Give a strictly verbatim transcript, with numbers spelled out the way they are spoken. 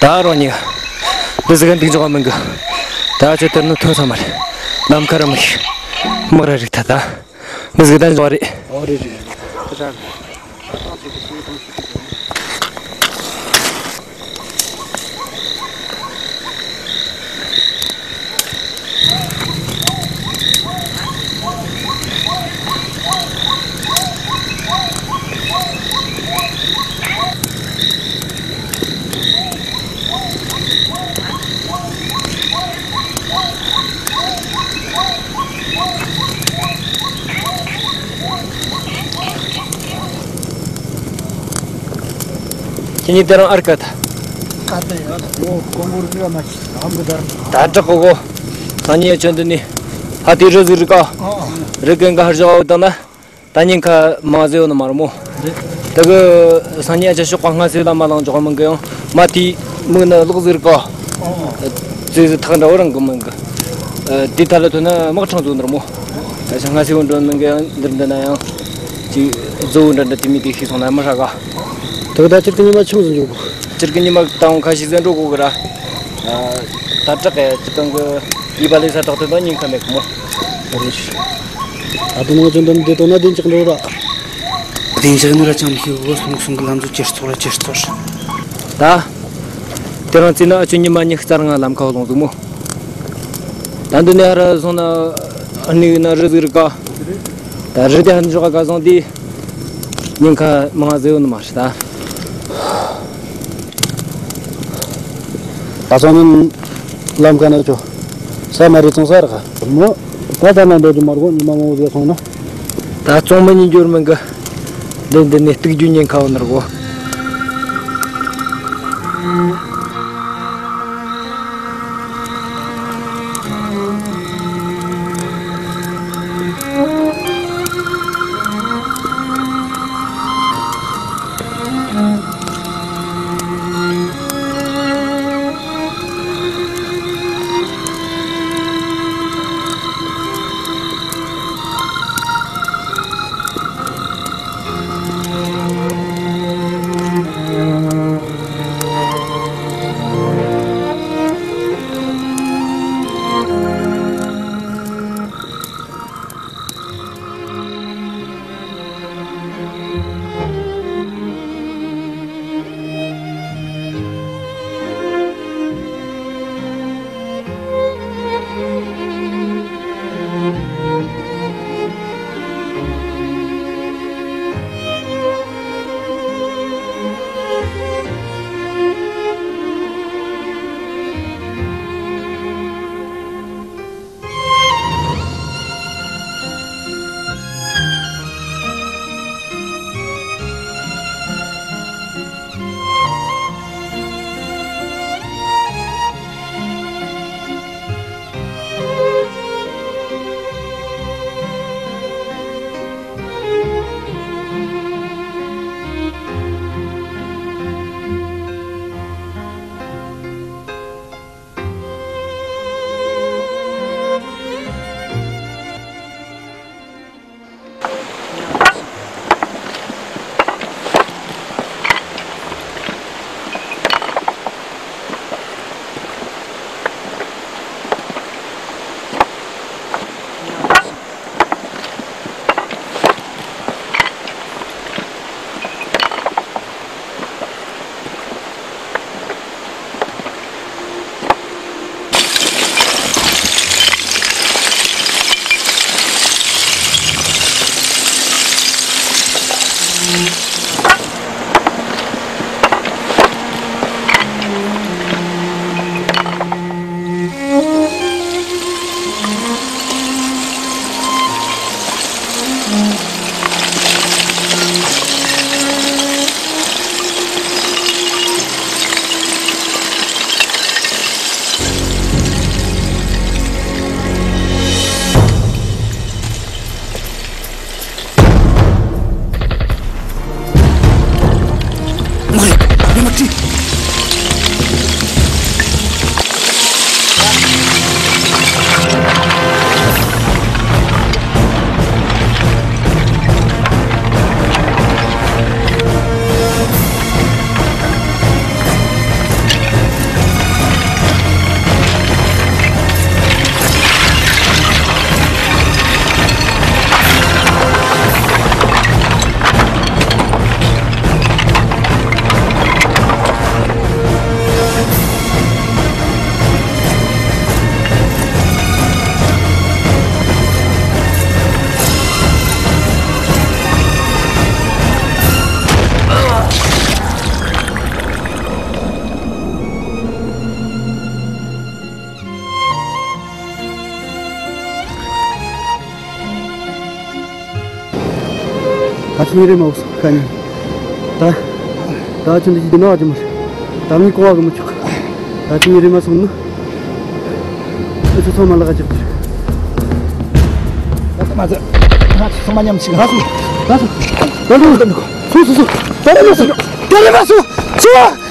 ད་རང་ཉིད་འདི་ཟིག་ག་འདུག་འཇོག་མི་འགི། ད་ཁྱོད་དེར་ནི་ཐོན་ས་མ་རེད། ནམ་མཁའ་ར་མི་ཤེས། དམག་ར་རིག་ཐ་ད། འདི་ཟིག་ད་འཇོག་རེད། ཨོ་རེད་རེད། ཁྱེད་གཉིས་དེ་རང་ཨར་ཀ་ད། ཨ་ད་ཡ། ཨོ་ཀོང་གོར་རི་ཨ་མ་ཤི་ཨམ་གི་དར། ད་དྲག་གོ་གོ། སང་ཉིན་ཡ་ཆོན་དུ་ནི། ཧ་དེ་རི་ཟིག་རི་ཀ། རི་ཀན་ག་ཧར་ཞོག་བཏང་ན། ད་ཉིན་ཁ་མང་ཟེར་ཡོད་ནི་མ་རེད་མོ། དེ་གི་སང་ཉིན་ཡ་ཆ་ཤོག་ཁ་སྔ་སེ་ལ་མ་ལང་འཇོག་མི་འགི་ཡང་མ་དེ་མིག་ནི་ལོག་ཟིག་རི་ཀ། ཙི་ཙི་ཐག་འདྲ་བོ་རང་གི་མི་འགི། དེ་ཐ་ལ་ཐོན་ན་དམག་ཁྲང་ཚོ་འདིར་མོ། ད་ཆ་སྔ་སེ་བོ་འགྲོ་ནི་འགི་ཡང་འདིར་འདི་ན་ཡང་། ཅིག་རྫོ་བོ་འདྲ་འདྲ་དེ་མི་དེ་ཤི་སོང་ན་མི་ཧྲ་ག། དེ་གི་ད་སྤྱིར་གི་ཉི་མ་ཆུང་ཟིག་འཇུག་གོ། སྤྱིར་གི་ཉི་མ་དང་ཁ་ཤས་ཟན་འགྲོ་གོ་གི་ར། ད་དྲག་གི་སྤྱིར་བཏང་གི་ཡིད་པ་ལས་ས་ཐག་ཐོན་དང་ཉིན་ཁ་མེད་གི་མོ། རེད། ད་དུང་ང་ཚོ་འདི་འདི་དོ་ན་བདེ་འཇགས་འགྲོ་ར། བདེ་འཇགས་ནི་ར་ཅང་མི་ཤེས་གོ། སོང་སོང་གི་ལམ་འཛུགས་ཅེར་ཚོར་ར་ཅེར་ཚོར། ད། དེ་རང་ཚེ་ན་ཨ་ཆུ་ཉི་མ་ཉི་ཤུ་རྩ་ལྔ་ལམ་ཁ་ལོང་ཟིག་མོ། ད་འདི་ནས་ཧ་ར་སོང་ན་ཨ་ནི་ན་རི་ཟིག་རི་ཀ། ད་རི་དེ་ཧ་འཇོག་ག་སོང་དེ། ཉིན་ཁ་མང་ཟེར་ཡོད་ནི་མ་རེད་ད། ད་སང་ཉིན་ལམ་ཁ་ན་ཆོ། ས་མ་རི་ཚང་ས་ར་ཁ། མོ། ད་ད་ན་འདོད་རྒྱུ་མ་རེད་གོ། ཉི་མ་མང་བོ་ཟེར་སོང་ན། ད་བཙོང་མི་ཉིན་འགྱུར་མི་འགི། འདི་འདི་ནས་སྟུག་རྒྱུ་ཉིན་ཁ་བོ་ནི་རེད་གོ། ཉིན་རེ་མ་བུ་སོང་ཁ་ཉིན། ད། ད་ཁྱོད་འདི་ཡིན་ན་ཨ་ཅི་མ་རེད། ད་མི་གོ་བ་གི་མི་ཆོག་ད་ཁྱོད་ཉིན་རེ་མ་སོང་ན། ཨ་ཅི་ཚང་མ་ལག་ཅིག་ཅིག་ད་ད་མ་ཚད། ང་ཚོ་ཚང་མ་མཉམ་ཞིག་ང་སོང་། ང་སོང་། ད་འགྲོ་ད་འགྲོ། སོང་སོང་སོང་། ད་རེ་མ་སོང་། ད་རེ་མ་སོང་། སོང་།